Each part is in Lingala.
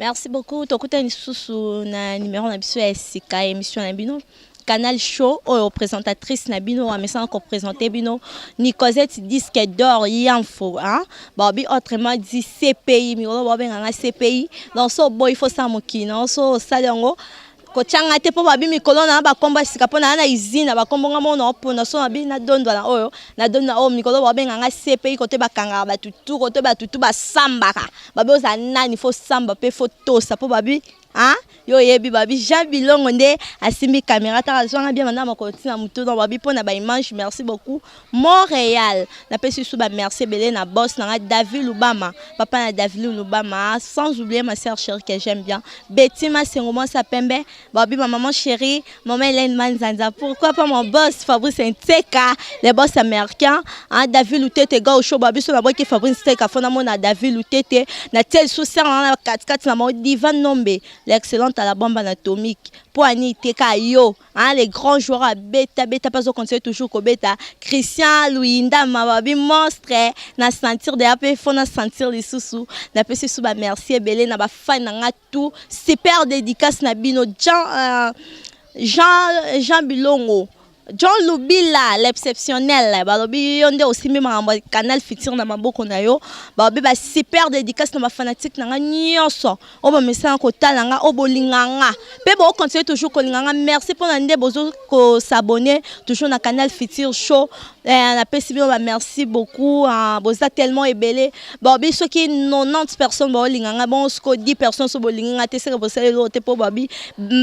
Merci beaucoup. Tokutani lisusu na numéro na biso ya sika, émission na bino Canal Show. Oyo présentatrice na bino amesana koprésente bino, Nicosette Disque d'Or Yanfo, hein? Babi, autrement dit CPI. Mikolo babenganga CPI. Donc so boy, faut sa mokili na so osali yango, kotianga te, mpo babi mikolo na bakombo ya sika, mpo na usine na bakombo nga moko na opona. So babi nadondwa na oyo, nadondwa oyo. Mikolo babenganga CPI, kote bakangaka bato tu, kote bato tu basambaka. Babi ozala nani, faut samba mpe faut tosa, mpo babi, ah, yo oyebi, babi Jean Bilongo nde asimbi caméra, taka azwanga bien banda makolo ntina motu. Donc babi mpo na baimage, merci beaucoup Montréal. Napesi lisusu bamerci ebele na boss nanga David Lubama, papa na David Lubama, sans oublier ma sœur chérie que j'aime bien, Betty Masengo, mwasi pembe. Babi ma maman chérie, maman Hélène Manzanza, pourquoi pas mon boss Fabrice Nteka, le boss américain, hein, David Lutete Gaucho. Babi so naboki Fabrice Nteka, fona mona David Lutete na tia lisusu sœur nanga na katikati na mao Divan Nombe, l'excellente à la bombe anatomique, mpo ani teka yo, hein, les grands joueurs abeta beta mpe azocontinue toujours kobeta. Christian Luyindama, babi monstre na sentir deya mpe fo na sentir lisusu. Napesi lisusu bamerci ebele na bafani na nga tout. Super dédicace na bino Jean, Jean Bilongo, John Lubila l'exceptionnel. Balobi yo nde osimbi makambo ya Canal Futur na maboko na yo. Balobi basuper dédicace na bafanatique na nga nyonso oyo bamesana kotala nga, oyo bolinga nga mpe bokontinue toujours kolinga nga. Merci mpona nde bozo kos'abonner toujours na Canal Futur Show. Napesi bino bamerci beaucoup. Boza tellement ebele. Balobi soki 90 personnes baolinga nga, bongo siko 10 personnes so bolingi nga te, seke bosali eloko te, mpo babi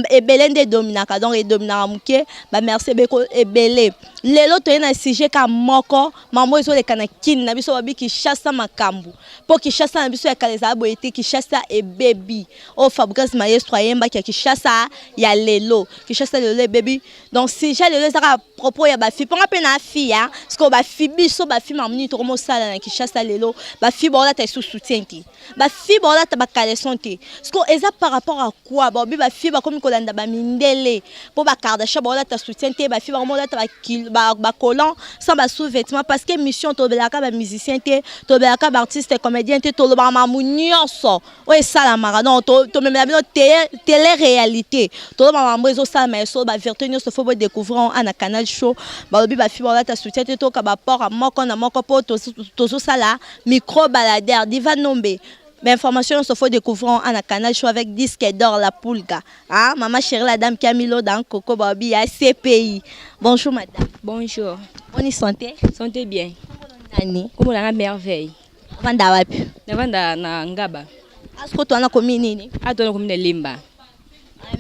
ebele nde edominaka. Donc edominaka moke. Bamerci ebeko ebele. Lelo toye na sujet ka moko, mambo ezoleka na kini na biso. Babi Kinshasa makambo, mpo Kinshasa na biso ya kala ezala boye te. Kinshasa ebebi. Oyo Fabrice Maestro ayembaki ya Kinshasa ya lelo, Kinshasa lelo ebebi. Donc sujet lelo ezaka propos ya bafille, mponga mpe na fille ya sikoyo. Bafille, biso bafille, makambo nini tokomosala na Kinshasa lelo? Bafille baolata esu soutien te, bafille baolata bacaleçon te. Sikoyo eza par rapport à quoi? Baobi bafille bakomi kolanda bamindele, mpo bakardasha baolata soutien te, bafille bakomi olata bacollant sans basous-vêtement. Parce que mission, tolobelaka bamusicien te, tolobelaka baartiste comédien te, tolobaka makambo nyonso oyo esalamaka. Donc tomemela bino télé réalité, toloba makambo ezosalama eso, bavérité nyonso faut bodécouvrir ana Canal Show. Balobi bafille baolata soutien te. Toka baport moko na moko, mpo tozosala micro baladeur. Diva Nombe, l'information nyonso faut découvrir ana Canal Show avec Disque d'Or la Pulga, ah, maman chérie, la dame Camilo dans Coco. Babi ya CPI, bonjour madame. Bonjour. Boni santé? Santé bien. Nani? Kombo nanga Merveille. Ovanda wapi? Navanda na Ngaba. Asko towana komi nini? Atona komi na Lemba.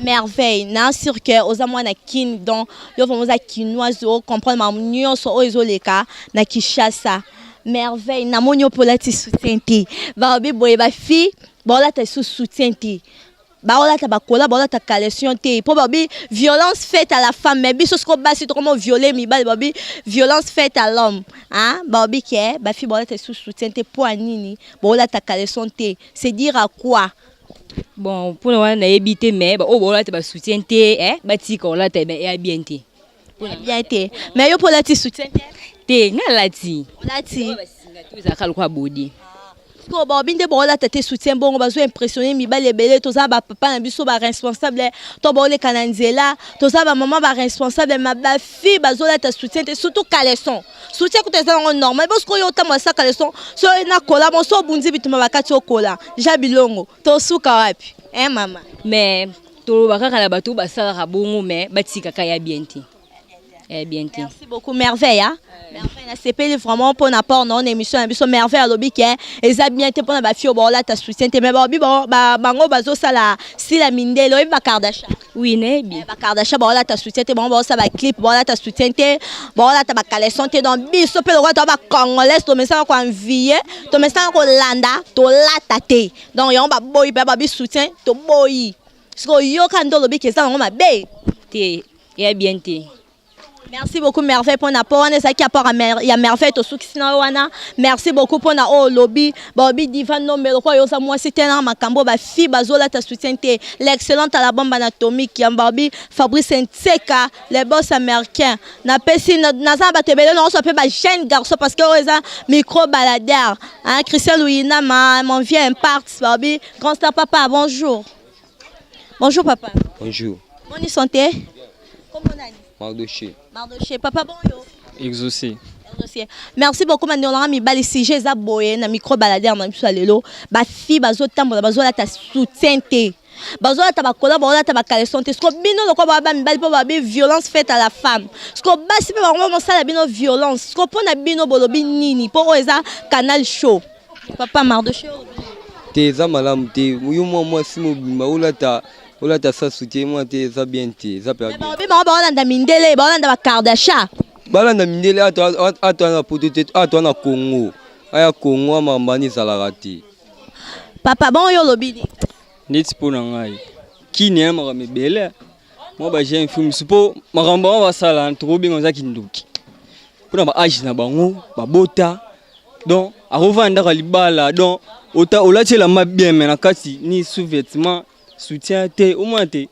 Merveille, na sûr que oza mwana Kini, donc yo vraiment oza kinoise, ocomprendre makambo nyonso oyo ezoleka na Kinshasa. Merveille, namoni yo mpo olati soutien te. Balobi boye, bafille baolata lisusu soutien te, baolata bakola, baolata caleçon te, mpo babi violence faite à la femme. Mais biso siko basi tokoma viole mibali. Babi violence faite à l'homme, hein? Babi ke bafille baolata lisusu soutien te, mpo ya nini baolata caleçon te? C'est dire à quoi? Bon, mpona wana nayebi te, mais oyo baolata basoutien te, batika olata, eya bien te. Bien te. Mais yo mpo olati soutien te? Te, nga alati. Olati. Basinga te, ezalaka lokola bodi. Sikoyo baobi nde baolata te soutien, bongo bazo impressionne mibali ebele. Toza bapapa na biso baresponsable to baoleka na nzela, toza bamama baresponsable, ma bafille bazolata soutien te, surtout caleçon. Soutien kuta eza nango normal. Bo sikoyo otambola sa caleçon, so nakola mo so obundi bituma bakati, okola ja bilongo, tosuka wapi, hein, mama? Mais toloba kaka na bato basalaka bongo, mais batikaka, ya bien te, ya bien te. Merci beaucoup Merveille, hein? Merveille, nasepeli vraiment mpona apport na ona émission na biso. Merveille alobi ke eza bien te mpona bafille oyo baolata soutien te, mais balobi bango bazosala sila mindele. Oyebi bakardasha? Oui, nayebi. Bakardasha baolata soutien te, bango baosala baclip, baolata soutien te, baolata bacaleçon te. Donc biso mpe lokola toa bacongolaise, tomesaka koenvie, tomesaka kolanda, tolata te. Donc yango baboyi mpe babi soutien toboyi. Sikoyo yoka nde olobi ke eza nango mabe. Te, eya bien te. Merci beaucoup Merveille pona po wana ezalaki apport ya Merveille tosukisi na yo wana. Merci beaucoup pona oyo olobi. Balobi Diva Ndombe lokola yo oza mwasi te na makambo ba fille bazolata soutien te. L'excellente à la bombe anatomique ya balobi Fabrice Nseka le boss américain. Napesi naza na bato ebele naoso pe ba jeune garçon parce que oyo eza micro baladeur. Hein, Christian Luyinama, mon vieux impact balobi grand star papa bonjour. Bonjour papa. Bonjour. Boni santé? Kombo nani? Mardoché. Mardoché papa bon yo. Exaucé. Exaucé. Merci beaucoup mandeko nanga mibali sujet eza boye na micro baladeur na biso ya lelo ba fille bazotambola bazolata soutien te bazolata bakola bazolata bacaleçon te siko bino lokola baba mibali mpo babi violence faite à la femme siko basi mpe bango mosala bino violence siko mpo na bino bolobi nini mpo oyo eza canal show papa Mardoché. Te, eza malamu te. Yo mwa mwasi mobimba olata olata sa soutien mwa te, eza bien te, eza pe bien. Balobi bango baolanda mindele, baolanda bakardasha. Balanda mindele ata na poto te, ata na Congo, aya Congo amambani ezalaka te. Papa bon yo olobi nini? Neti mpo na ngai kini ya makambo ebele mwa bajeune fille mosusu mpo makambo bango basala tokobenga eza kindoki mpona ba age na bango babota. Donc akovanda ndako ya libala, donc ota olati elamba bien mais na kati ni sous-vêtement soutien te, omona te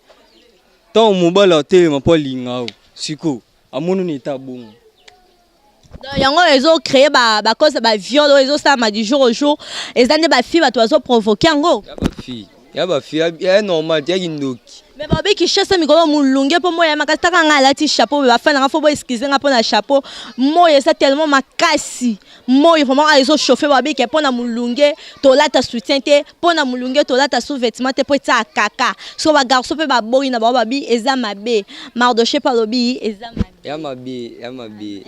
ntango mobali atelema mpo alinga yo sikoyo amoni na eta bongo. Donc yango ezocréer bacause ya baviol oyo ezosalama du jour au jour, eza nde bafille bato bazoprovoke yango. Ya bafille, ya bafille ya normal te, ya kindoki. Mais balobi Kinshasa mikolo molunge mpo moya makasi taka ngai alati chapeau bafan nanga fo bo excuse nga mpona chapeau moya eza tellement makasi moyi vraiment ayo ezochauffe. Balobi ke mpona molunge tolata soutien te, mpona molunge tolata sous-vêtement te mpo etia kaka so bagarçon mpe baboyi na bango babi eza mabe. Mardoché mpe alobi eza mabe. Ya mabe, ya mabe,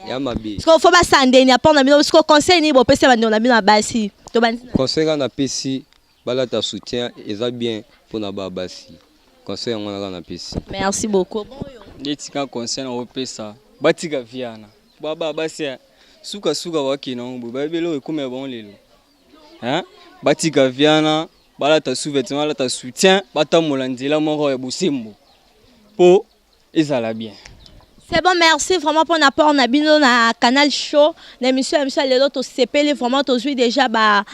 ya mabe. Siko fo basala ndeni apport na bino siko conseil nini bopesi bandeko na bino ya basi to bandi? Conseil kaka napesi, balata soutien, eza bien mpona babasi. Conseil yango wana kaka napesi. Merci beaucoup. Neti ka conseil na kopesa, batika vie wana baba basi sukasuka bakende yango boye bayebeli oyo ekomi ya bango lelo. Batika vie wana, balata sous-vêtement, balata soutien, batambola nzela moko ya bosembo mpo ezala bien. C'est bon, merci vraiment pour l'apport na bino na Canal Show, na émission ya biso ya lelo tosepeli vraiment tozwi déjà ba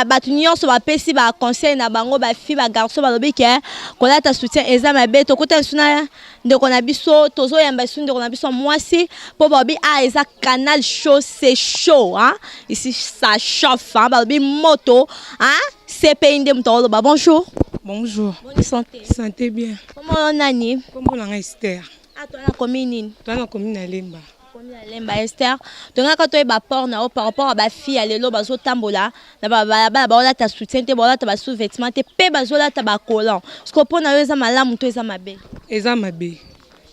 bato nyonso bapesi ba conseil na bango bafille bagarçon balobi ke kolata soutien eza mabe. Tokutani biso na ndeko na biso, tozoyamba biso ndeko na biso mwasi mpo balobi ah eza Canal Show, c'est chaud hein? Ici ça chauffe hein? Balobi moto hein? CPI nde moto akoloba. Bonjour. Bonjour. Bonne santé? Santé bien. Kombo nani? Kombo na ngai Esther. Ah, toza na commune nini? Toza na commune ya Lemba. Commune ya Lemba. Esther, tongaka toyeba apport na yo par rapport à bafille ya lelo bazotambola na babalabala baolata soutien te, baolata basous-vêtement te mpe bazolata bacollant. Parce mpo na yo eza malamu to eza mabe? Eza mabe.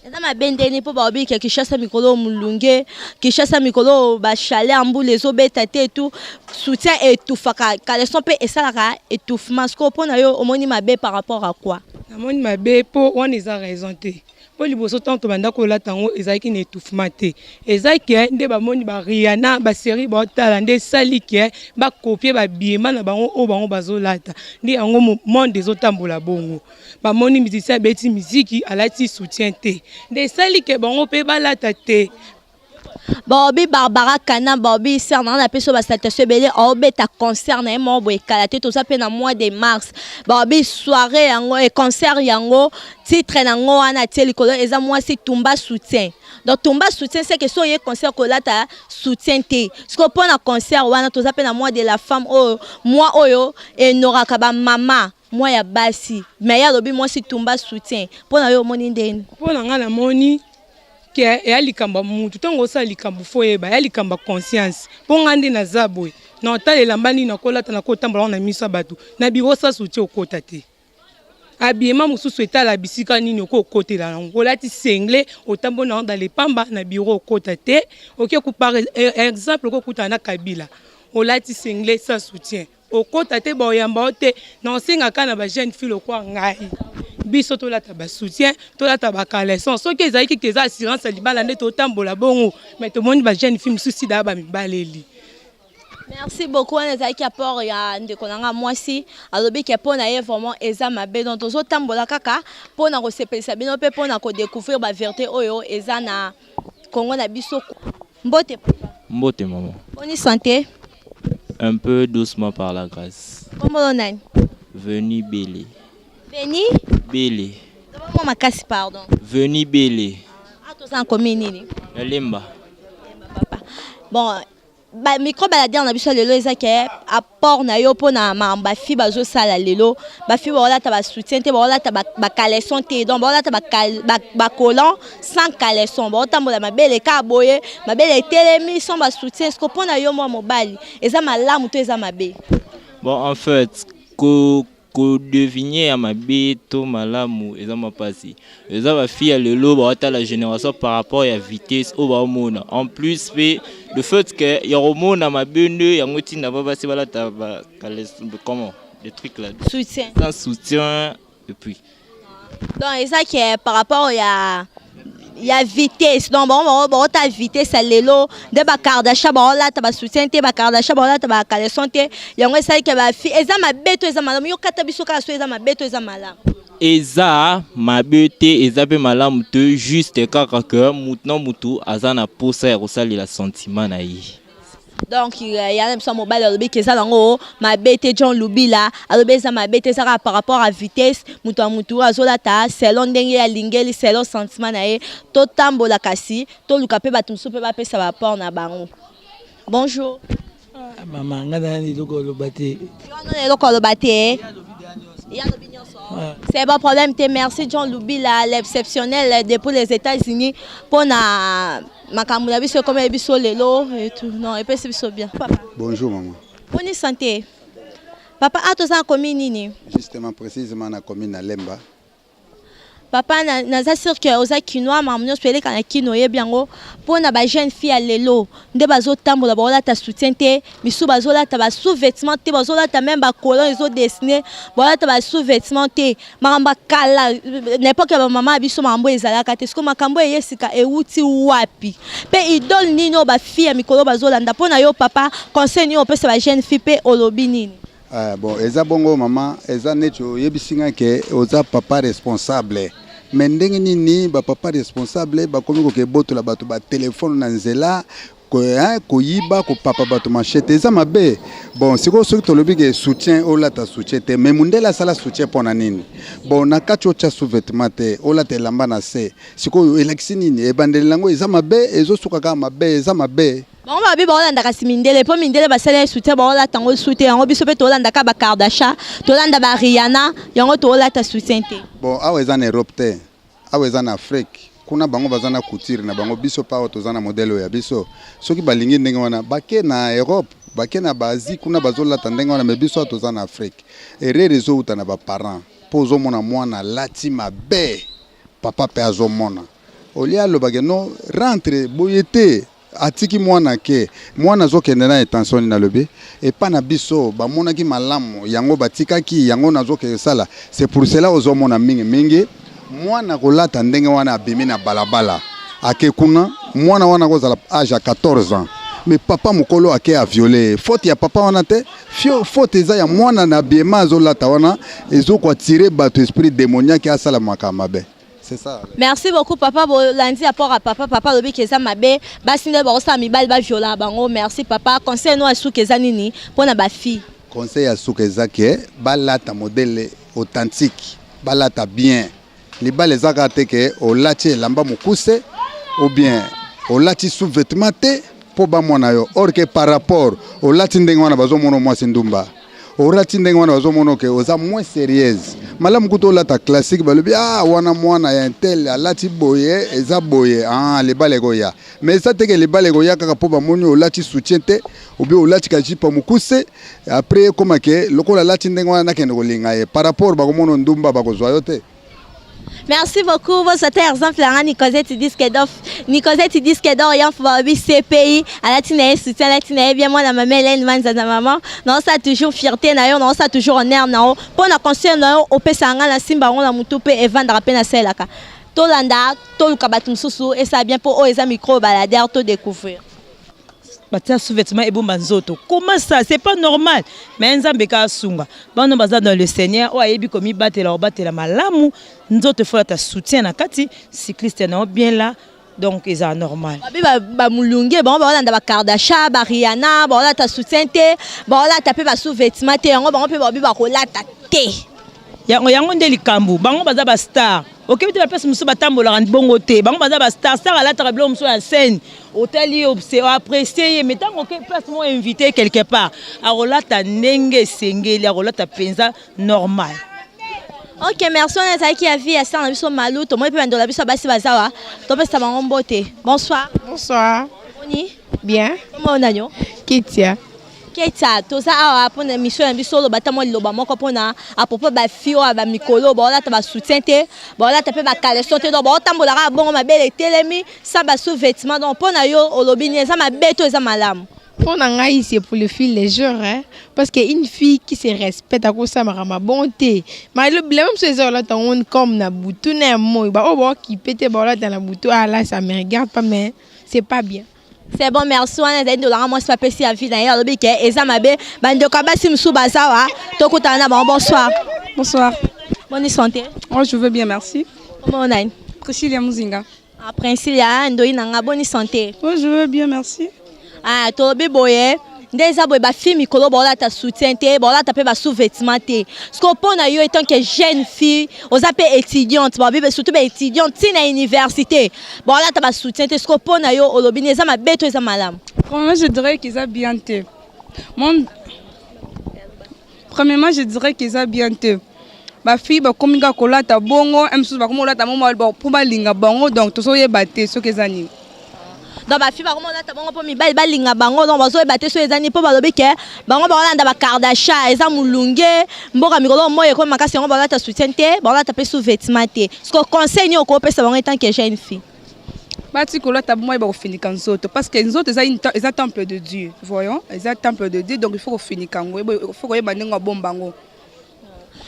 Eza mabe ndeni? Mpo balobi ke Kinshasa mikolo molunge, Kinshasa mikolo bachaleur, mbula ezobeta te, tout soutien etouffaka, caleçon mpe esalaka étouffement. Sikoyo mpo na yo omoni mabe par rapport à quoi? Namoni mabe mpo wana eza raison te, mpo liboso ntango tobanda kolata yango ezalaki na étouffement te. Eza ke nde bamoni bariana basérie baotala nde esali ke bakopie babiema na bango oyo bango bazolata nde yango monde ezotambola bongo. Bamoni musicien abeti miziki alati soutien te, nde esali ke bango mpe balata te. Balobi Barbara Kana, balobi sœur na nga napesi oyo basalutation ebele aobeta concert na ye moko boye ekala te, toza mpe na mois de mars. Balobi soirée yango e concert yango titre nango wana atie likolo eza mwasi tumba soutien. Donc tumba soutien, c'est que so oye concert kolata soutien te. Sikoyo mpo na concert wana toza mpe na mois de la femme oyo mois oyo enoraka bamama mwa ya basi, mais ye alobi mwasi tumba soutien. Mpo na yo omoni ndeni? Mpo na ngai namoni ke eya likambo ya mutu. Ntango osala likambo fo oyeba eya likambo ya conscience. Mpo ngai nde naza boye na otala elamba nini nakolata, nakotambola na miso ya bato na biro sa soutien okota te. Habillement mosusu etala bisika nini okokotela yango. Olati singlet, otamboli nango dans lepamba na biro, okota te. Oke par exemple okokutana na Kabila olati singlet sans soutien, okota te, baoyamba yo te. Na osengaka na bajeune fille lokwa ngai, biso tolata basoutien, tolata bacaleçon. Soki ezalaki ke eza assurance ya libala nde totambola bongo, mais tomoni bajeune fille mosusu sida ya bamibaleli. Merci beaucoup wana ezalaki apport ya ndeko na nga mwasi alobi ke mpo na ye vraiment eza mabe donc tozotambola kaka mpo na kosepelisa bino mpe mpo na kodécouvrir baverité oyo eza na Congo na biso. Mbote papa. Mbote maman. Boni santé? Un peu doucement par la grâce. Kombo nani? Veni Bele. Veni? Bele. Mwa makasi pardon. Veni Bele. Ah toza na commune nini? Ya Lemba. Lemba papa. Bon, ba micro baladeur na biso lelo eza ke apport na yo mpona makambo bafi bazosala lelo. Bafi baolata ba soutien te, baolata ba caleçon te, donc baolata ba collant sans caleçon, baotambola mabele kaka boye, mabele etelemi sans ba soutien. Est-ce que mpona yo mwa mobali eza malamu to eza mabe? Bon, en fait, ko kodeviner ya mabe to malamu eza mapasi. Eza bafille ya lelo baotala génération par rapport ya vitesse oyo baomona. En plus mpe le fait que ya komona mabe nde yango ntina ba basi balata ba comment, des trucs là, soutien, sans soutien et puis Donc eza ke par rapport ya vitesse, donc bango baota vitesse ya lelo nde bakardasha baolata basoutien te, bakardasha baolata bacaleçon te. Yango esali ke bafi eza mabe to eza malamu? Yo kata biso kaka so eza mabe to eza malamu. Eza mabe te, eza mpe malamu te, juste kaka ke mutu na mutu aza na posa ya kosalela sentiment na ye. Donc ya na biso mobali alobi ke eza nango mabe te. John Lubila alobi eza mabe te, eza kaka par rapport à vitesse, moto ya motu azolata selon ndenge alingeli, selon sentiment na ye. Totambola kasi toluka mpe bato mosusu mpe bapesa baapport na bango. Bonjour. Ah, mama, nga na eloko oloba te. Yo wana eloko oloba te, ye alobi nyonso. C'est bon, problème te. Merci John Lubila l'exceptionnel depuis les États-Unis mpona makambo na biso ekomeli biso lelo et tout. Non, epesi biso bien, papa. Bonjour maman. Boni santé papa? A toza na commune nini? Justement, précisément na commune na Lemba. Papa, naza sûr ke oza kinois, makambo nyonso eleka na kino oyebi yango. Mpona bajeune fille ya lelo nde bazotambola, baolata soutien te, misu bazolata basous-vêtement te, bazolata même bacollant ezodessiner, baolata basous-vêtement te. Makambo ya kala, na époque ya bamama ya biso, makambo ezalaka te. Siko makambo eye sika ewuti wapi? Mpe idole nini oyo bafille ya mikolo bazolanda? Mpo na yo papa, conseil nini opesa bajeune fille mpe olobi nini? Ah, bon, eza bongo mama, eza neti oyebisi nga ke oza papa responsable, mais ndenge nini bapapa responsable bakomi koke botola bato batelefone na nzela, koyiba, kopapa bato machete? Eza mabe. Bon, sikoyo soki tolobi ke soutien, olata soutien te, mais mundele asala soutien mpo na nini? Bon, na kati otya sous-vêtement te, olata elamba na se, sikoyo elakisi nini? Ebandeli yango eza mabe, ezosuka kaka mabe, eza mabe. Bango babi baolandaka kasi mindele, mpo mindele basala ye soutien, baolata yango soutien. Yango biso mpe tolandaka bakardasha, tolanda bariana, yango toolata soutien te. Bon, awa eza na Europe te, awa eza na Afrique. Kuna bango baza na couture na bango, biso mpe awa toza na modèle oyo ya biso. Soki balingi ndenge wana, bake na Europe, bake na baasie, kuna bazolata ndenge wana, mais biso awa toza na Afrique. Erreur ezowuta na baparent, mpo ozomona mwana alati mabe, papa mpe azomona, olia alobake no rentre boye te, atiki mwana ke mwana azokende na intention nini? Alobi epa na biso bamonaki malamu, yango batikaki yango nazokende sala. C'est pour cela ozomona mingimingi mwana kolata ndenge wana, abimi na balabala, ake kuna, mwana wana kozala âge ya 14 ans, mais papa mokolo ake aviole. Faute ya papa wana te, faute eza ya mwana na biema azolata wana, ezokoattirer bato, esprit démoniaque, asala makambo mabe, c'est ça. Merci beaucoup papa. Bolandi apport ya papa. Papa alobi ke eza mabe, basi nde bakosala mibali baviola bango. Merci papa. Conseil no ya suka eza nini mpona bafille? Conseil ya suka eza ke balata modèle authentique, balata bien. Libala eza kaka te ke olati elamba mokuse ou bien olati sous-vêtement te mpo bamona yo. Or ke par rapport olati ndenge wana, bazomona mwasi ndumba. Olati ndenge wana, bazomona ke oza moins sérieuse. Malamu kutu olata classique, balobi: "Ah, wana mwana ya un tel, alati boye, eza boye." Ah, libala ekoya, mais eza te ke libala ekoya kaka mpo bamoni olati soutien te ou bien olati kajipa mokuse, après ekóma ke lokola alati ndenge wana, nakende kolinga ye. Par rapport bakomona ndumba, bakozwa yo te. Merci beaucoup. Votre exemple, la Nicosette disque d'or. Nicosette disque d'or, yan balobi CPI. Alati na ye soutien, alati na ye bien, moi na maman Hélène Manzaza maman. Non, ça toujours fierté na yo, non, ça toujours honneur na yo. Pour na conseil na yo, opesa nga na simba ngo na mutu pe evandaka pe na selaka. Tolanda, toluka bato mosusu, esa bien po oyo eza micro baladeur to découvrir. Batia sous-vêtement ebomba nzoto. Comment ça? C'est pas normal. Mais Nzambe ka asunga. Bana baza dans le Seigneur, oyo ayebi komibatela, obatela malamu. Nzoto faut ta soutien na kati, cycliste na bien là. Donc eza normal. Babi bamulunge bango baolanda baKardashian, baRihanna, baolata soutien te, baolata mpe basous-vêtement te. Yango bango mpe babi bakolata te. Yango yango nde likambo. Bango baza bastar, okebi te. Baplace mosusu batambolaka bongo te. Bango baza bastar. Star alataka biloko mosusu ya scène, otali, oapprécie ye, mais ntango oke place moko, invité quelque part, akolata ndenge esengeli, akolata mpenza normal. Ok, merci. Wana ezalaki ya vie ya star na biso Malu. Tomoni mpe bandeko na biso ya basi baza wa, topesa bango mbote. Bonsoir. Bonsoir. Boni? Bien. Kombo nani yo? Kitia. Ketia, toza awa mpona émission na biso. Oloba ata mwa liloba moko mpona à propos bafille oyo ya bamikolo, baolata basoutien te, baolata mpe bacaleçon te, donc baotambolaka bongo, mabele etelemi, sans basous-vêtement. Donc mpo na yo, olobi nini? Eza mabe to eza malamu? Pour ngai, c'est pour les filles légères, hein? Parce qu'une fille qui se respecte, akosamaka mabon te. Mais le même chose ezolata ngo comme na butu na moi. Ba oyo baokipe te, baolata na butu. Ah là, ça me regarde pas, mais c'est pas bien. C'est bon, merci. Wana ezali ndolanga mwasi, bapesi ya vie na ye, alobi ke eza mabe. Bandeko ya basi mosusu baza wa, tokutana na bango. Bonsoir. Bonsoir. Boni santé? Moi, je vais bien, merci. Kombo nani? Priscilla Muzinga. Ah, Princilia ndoi na nga, boni santé? Moi, je vais bien, merci. Ah, tolobi boye nde eza boye, bafille mikolo baolata soutien te, baolata mpe basous-vêtement te. Parce mpo na yo, étant que jeune fille, oza mpe étudiante, babi surtout baétudiante ntina université, baolata basoutien te. Siko mpo na yo, olobi nini? Eza mabe to eza malamu? Premièrement, je dirais qu'ils ont bien été. Mon... Premièrement, je dirais qu'ils ont bien été. Bafille bakomi kaka kolata bongo, mosusu bakomi kolata bongo mpo balinga bango, donc tozoyeba te soki eza nini. Donc bafille bakomi kolata bongo mpo mibali balinga bango, donc bazoyeba te so eza nini, mpo balobi ke bango bakolanda baKardashian, eza molunge mboka mikolo moi ekomi makasi, yango balata soutien te, balata mpe sous-vêtement te. Siko conseil nini okopesa bango en tant que jeune fille? Bati kolata bongo, bayeba kofinika nzoto, parce que nzoto eza temple de Dieu. Voyons, eza temple de Dieu, donc il faut kofinika yango, il faut koyeba ndenge abomba yango.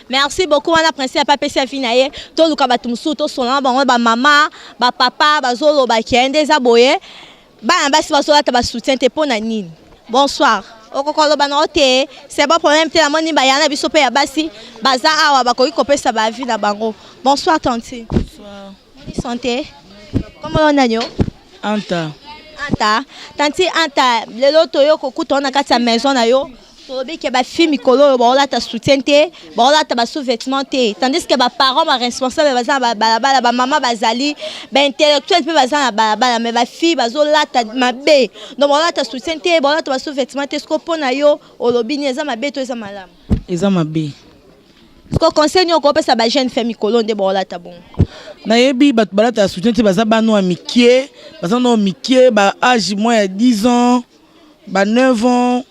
Merci beaucoup. Wana principe apapesi avi na ye. Toluka bato mosusu, tosolola na bango, bamama, bapapa, bazoloba ke nde eza boye, bana basi bazolata basoutien te, mpo na nini? Bonsoir. Okoka koloba na yo te? C'est bon, problème te. Namoni baya na biso mpe ya basi baza awa, bakoki kopesa baavis na bango. Bonsoir, tantine. Bonsoir. Boni santé? Kombo nani yo? Anta. Anta, tanti Anta, lelo toyo kokuta na kati ya maison na yo. Tolobi ke bafille mikolo oyo baolata soutien te, baolata basous-vêtement te, tandis que baparent baresponsable baza na balabala, bamama bazali, baintellectuel mpe baza na balabala, mais bafille bazolata mabe, donc baolata soutien te, baolata basous-vêtement te. Siko mpo na yo, olobi nini? Eza mabe to eza malamu? Eza mabe. Siko conseil nini okopesa bajeune fille mikolo nde baolata bongo? Nayebi bato balataka soutien te, baza bana ya mike, baza nao mike, ba âge mwa ya 10 ans, ba 9 ans,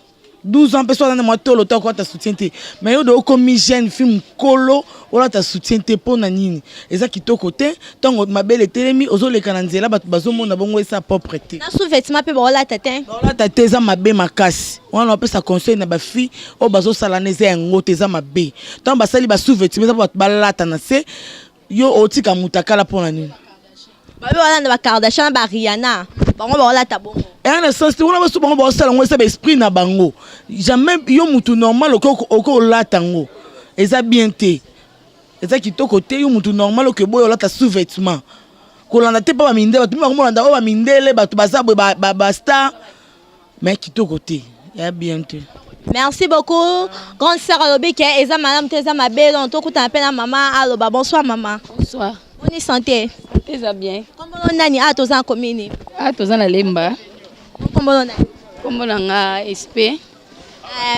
12 ans mpe so aza na mwa tolo to akolata soutien te. Mais yo de okomi jeune fille mokolo, olata soutien te, mpo na nini? Eza kitoko te. Ntango mabele etelemi, ozoleka na nzela, bato bazomona bongo, eza propre te. Na sous-vêtement mpe baolata te. Baolata te, eza mabe makasi. Wana bapesa conseil na bafille oyo bazosala na eza yango te, eza mabe. Ntango basali basous-vêtement, eza mpo bato balata na se. Yo otika moto akala, mpo na nini? Babe balanda baKardashian na baRihanna, bango baolata bongo. Eya na sens te. Wana baso bango baosala yango, eza baesprit na bango. Jamais yo mutu normal okoki olata yango, eza bien te, eza kitoko te. Yo mutu normal oke boya olata sous-vêtement, kolanda te mpo bamindele, bato mingi bakomolanda oyo bamindele, bato baza boye, bastar, mais kitoko te, ya bien te. Merci beaucoup, grande sœur. Alobi ke eza malamu te, eza mabe. Donc tokutana mpe na mama, aloba. Bonsoir, mama. Bonsoir. Boni santé? Santé eza bien. Kombono nani? A toza na komini? A toza na Lemba. Kombono nani? Kombo na nga SP.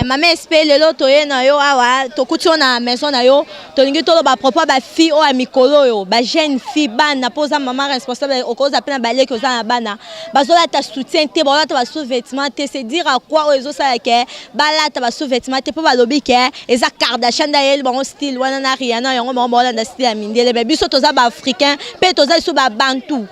Mama SP, lelo toye na yo awa, tokuti yo na maison na yo. Tolingi toloba propos bafille oyo ya mikolo oyo, bajeune fille, bana, mpo oza mama responsable, okoza mpe na baleki, oza na bana, bazolata soutien te, balata basous-vêtement te. C'est dire à quoi oyo ezosala ke balata basous-vêtement te? Mpo balobi ke eza Kardashian nde ayeli bango style wana na Rihanna, yango bango baolanda style ya mindele, mais biso toza baafricain mpe toza biso babantu.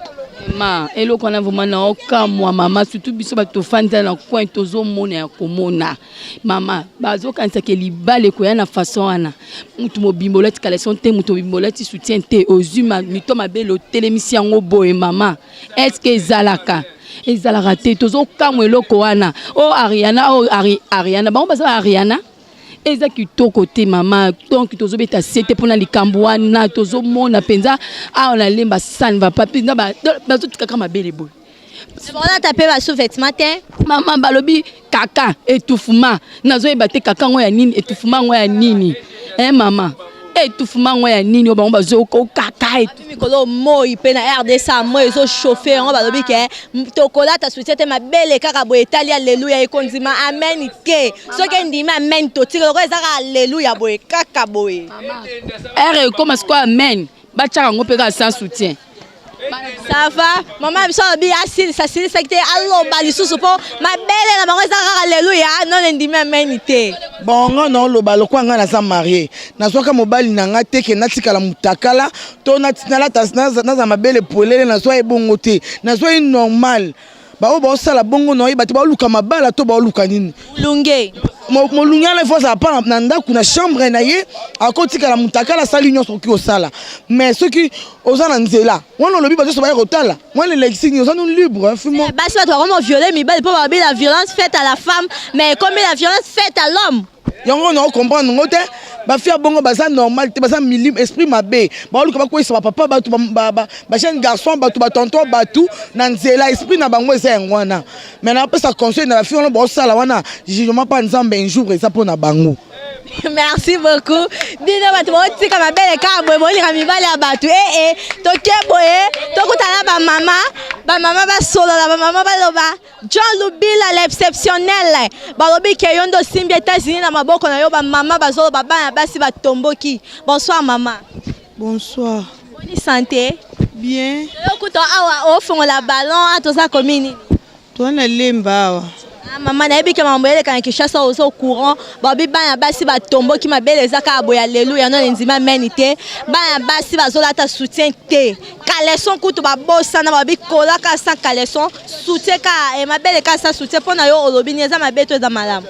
Ma eloko wana vraiment naokamwa, mama, surtout biso bato tofandi na coin, tozomona ya komona. Mama, bazokanisaka libala ekoya na façon wana. Mutu mobimba olati caleçon te, mutu mobimba olati soutien te, ozwi mito mabele, otelemisi yango boye. Mama, est-ce ezalaka? Ezalaka te, tozokamwa eloko wana. O oh, Ariana, o oh, Ari, Ariana, bango baza ba Ariana. Eza kitoko te mama, donc tozobeta sete mpona likambo wana, tozomona mpenza awa na Lemba ça ne va pas mpenza, bazotikaka mabele boye. Bolata mpe ba sous-vêtements te. Mama balobi kaka étouffement, nazoyeba te kaka yango ya nini, étouffement yango ya nini eh mama, étouffement yango ya nini oyo bango bazokokaka. Mikolo moi mpe na rdc moi ezochauffe yango, balobi ke tokolata soutien te, mabele kaka boye etali aleluya ekondima amen te. Soki endimi amen, totika lokola eza kaka aleluya boye kaka boye. Ere ekoma sikoyo amen, batiaka yango mpe kaka sans soutien. Ça va mama biso alobi asilisa asilisaki te, aloba lisusu mpo mabele na bango eza kaka aleluya non endimi amen te. Bon, nga naoloba lokola ngai naza marie, nazwaka mobali na ngai te ke natikala mutakala to nalata naza mabele polele, nazwa ye bongo te, nazwa ye normal. Baoyo baosala bongo naoyeba te baoluka mabala to baoluka nini. Molunge molunge wana ifo azala pa na ndako na chambre na ye, akotikala mutakala, asali nyonso okoki kosala. Mais soki oza na nzela wana olobi bato nyonso baya kotala wana, elakisi nini? Oza nu libre fimo. Basi bato bakoma viole mibali mpo balobi la violence faite à la femme, mais ekomi la violence faite à l'homme. Yango na comprendre ngo te, bafia ya bongo baza normal te, baza milime esprit mabe, baoluka bakweyisa bapapa bato, bajeune garçon bato, batonton bato na nzela, esprit na bango eza yango wana. Mais napesa conseil na bafille wana baosala wana jugement mpa Nzambe un jour eza mpo na bango. Merci beaucoup. Bino bato botika mabele kaka boye, bolinga mibali ya bato. Ee eh, toke boye, tokutana bamama, bamama basolola, bamama baloba. John Lubila l'exceptionnel, balobi ke yo nde osimbi États-Unis na maboko na yo, bamama bazoloba, bana basi batomboki. Bonsoir mama. Bonsoir. Boni santé? Bien. Yo kuta awa ofongola ballon, toza komi nini? Toza na Lemba awa. Ah, mama nayebi ke makambo eleka na Kinshasa oza au courant. Balobi bana basi batomboki, mabele eza kaka boye aleluya non endimi amen te. Bana basi bazolata soutien te, caleçon kutu babosana, balobi kolaka sans caleçon, soutien kaka mabele kaka sans soutien. Mpo na yo olobi nini? Eza mabe to eza malamu?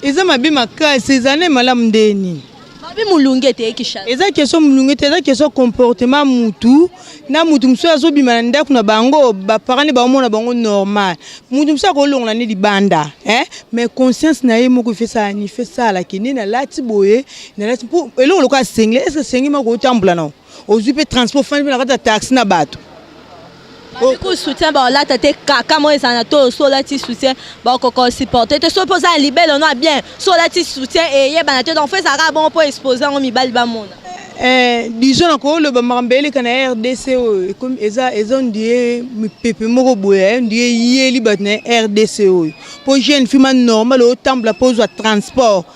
Eza mabe makasi, eza nde malamu nde nini? Balobi molunge te Kinshasa. Eza question molunge te, eza question comportement mutu na mutu. Mosusu azobima na ndako na bango, baparent nde baomona bango normal. Mutu mosusu akolongola nde libanda eh? Mais conscience na ye moko ifesala ni fesalaki nde nalati boye, nalati mpo eloko lokola singlet. Est ce que singlet moko otambola nao, ozwi mpe transport, ofandi mpe na kati ya taxi na bato? Babiku soutien baolata te, kaka moko ezala na to so olati soutien bakoka osupporte te. So mpo oza na libele ono bien, so olati soutien eyebana te, donc fo ezalaka bongo mpo expose yango mibali bamona. Disons na koloba makambo eleka na RDC oyo eza eza ndie mipepe moko boye, ndie eyeli bato na RDC oyo, mpo jeune fille ma normal otambola mpo ozwa transport,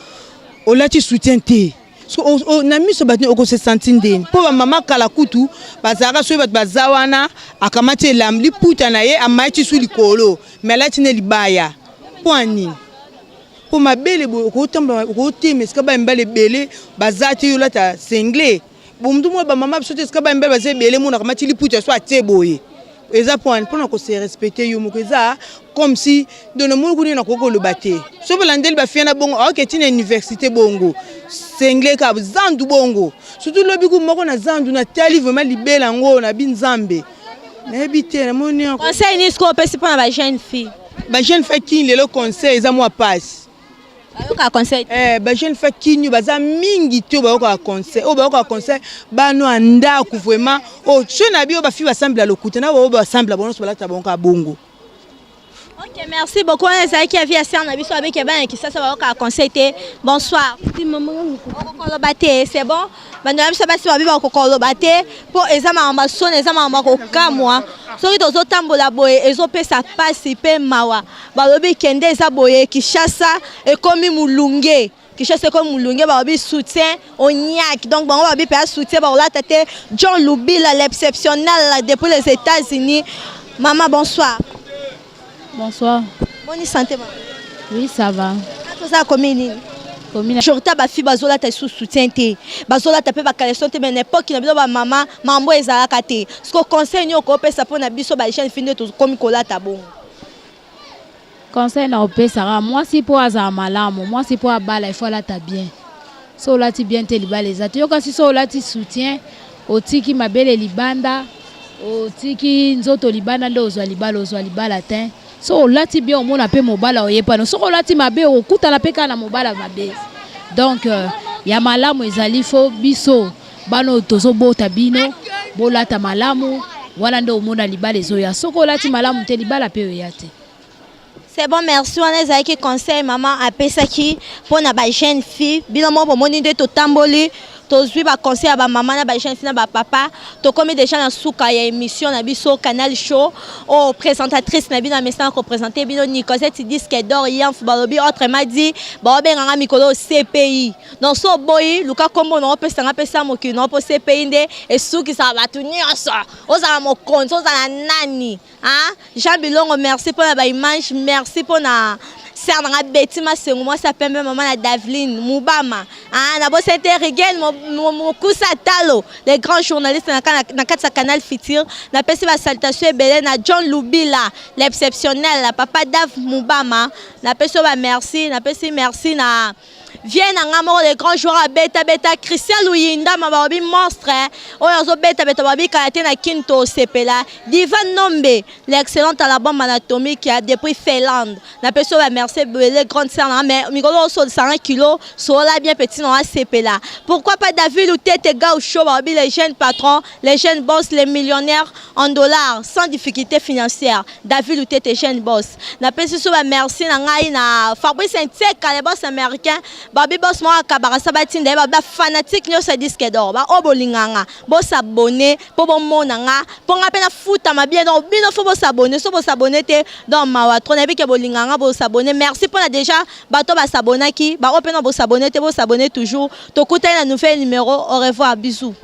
olati soutien te. So, na miso bato okose sentir ndeni? Mpo bamama kala kutu bazalaka, soki bato baza wana, akamati elambi liputa na ye, amati su likolo, me alati ne libaya. Mpo anini? Mpo mabele boye okotambola, okotema esika bana mibali ebele baza te, yo olata singlet bomutu moko. Bamama biso te, esika bana mibali baza ebele, monaka mati liputa so atie boye, eza mpo mpona kose respecter yo moko. Eza comme si donc namoni kuna nakoki koloba te. Soki balandeli bafia na bongo, aoke ntina université bongo, singlet kaka zandu bongo, surtout lobi ku moko na zandu natali vraiment libela yango na bi Nzambe nayebi te namoni. Conseil nini sikoyo opesi mpona bajeune fille? Bajeune fille kini lelo, conseil eza mwa pasi. Bayokaka conseil? Bajeune fille kini baza mingi te oyo bayokaka conseil, oyo bayokaka conseil bano ya ndako vraiment. Oyo so na bi oyo bafille basambela lokuta na oyo basambela bango nyonso balata bango kaka bongo. Ok, merci beaucoup. Wana ezalaki avis ya sœur na biso abeki bana Kisasa bayokaka conseil te. Bonsoir. Okokoloba te, c'est bon. Bando na biso basi babi bakokoloba te mpo eza makambo ya soni, eza makambo ya kokamwa. Soki tozotambola boye ezopesa pasi mpe mawa. Balobi kende eza boye, Kinshasa ekomi molunge. Kinshasa ekomi molunge, balobi soutien oniak. Donc bango balobi mpe soutien bakolata te. John Lubila l'exceptionnel depuis les États-Unis. Maman, bonsoir. Bonsoir. Bonne santé, maman. Oui, ça va. Toza komi nini? Majorité bafille bazolata lisusu soutien te, bazolata mpe bacaleçon te, mais na époque na bino bamama mambo ezalaka te. Siko conseil nini okopesa mpona biso bajeune fille nde tokomi kolata bongo? Conseil na opesaka mwasi mpo azala malamu, mwasi mpo abala ifo alata bien. So olati bien te, libala eza te. Yoka si so olati soutien, otiki mabele libanda, Otiki nzoto libanda nde ozwa libala, ozwa libala tein. Soki olati bien omona pe mobala oye pano, soki olati mabe okokutana pe kaka na mobala mabe. Donc ya malamu ezali faut biso bana oyo tozobota bino bolata malamu, wana nde omona libala ezoya. Soki olati malamu te libala pe oya te. C'est bon merci wana ezalaki conseil maman apesaki pona ba jeune fille bino moko bomoni nde totamboli tozwi ba conseil ya ba maman na ba jeune fille na ba papa tokomi dejà na suka ya émission na biso canal show oyo présentatrice na bino amesana ko présenter bino Nicosette disque d'or yanf balobi autrement dit baobenga nga mikolo CPI donc so oboyi luka kombo na opesa nga pesa mokili na opo CPI nde esukisaka bato nyonso ozala mokonzi ozala nani Ah Jean Bilongo merci pona ba image merci pona sœur na nga Betty Masengo mwasi ya pembe mama na Daveline Mubama ah na bosani te Rigel Mokusa Talo le grand journaliste na na kati ya Canal Futur na pesi ba salutation ebele na John Lubila l'exceptionnel papa Dav Mubama na pesi ba merci na pesi merci na Vieux na nga moko le grand joueur abeta beta Christian Luyindama balobi monstre oyo azo beta beta balobi kala te na kin tosepela Diva Nombe l'excellente à la bombe anatomique ya depuis Finlande na pesi yo ba merci ebele grande sœur na nga mais mikolo osolisa nga kilo solola bien petit na nga sepela pourquoi pas David Lutete Gaucho balobi les jeunes patrons les jeunes boss les millionnaires en dollars sans difficulté financière David Lutete jeune boss na pesi so ba merci na ngai na Fabrice Nseka le boss américain babi boss moko akabaka sa batinda ye ba fanatique nyonso ya disque d'or ba oyo bolinganga bo s'abonner po bomona nga po nga pe nafutama bien donc bino faut bo s'abonner so bo s'abonner te donc mawa trop nayebi ke bolinganga bo s'abonner merci pona déjà bato ba s'abonnaki ba oyo pe na bo s'abonner te bo s'abonner toujours tokutani na nouvel numéro au revoir bisous.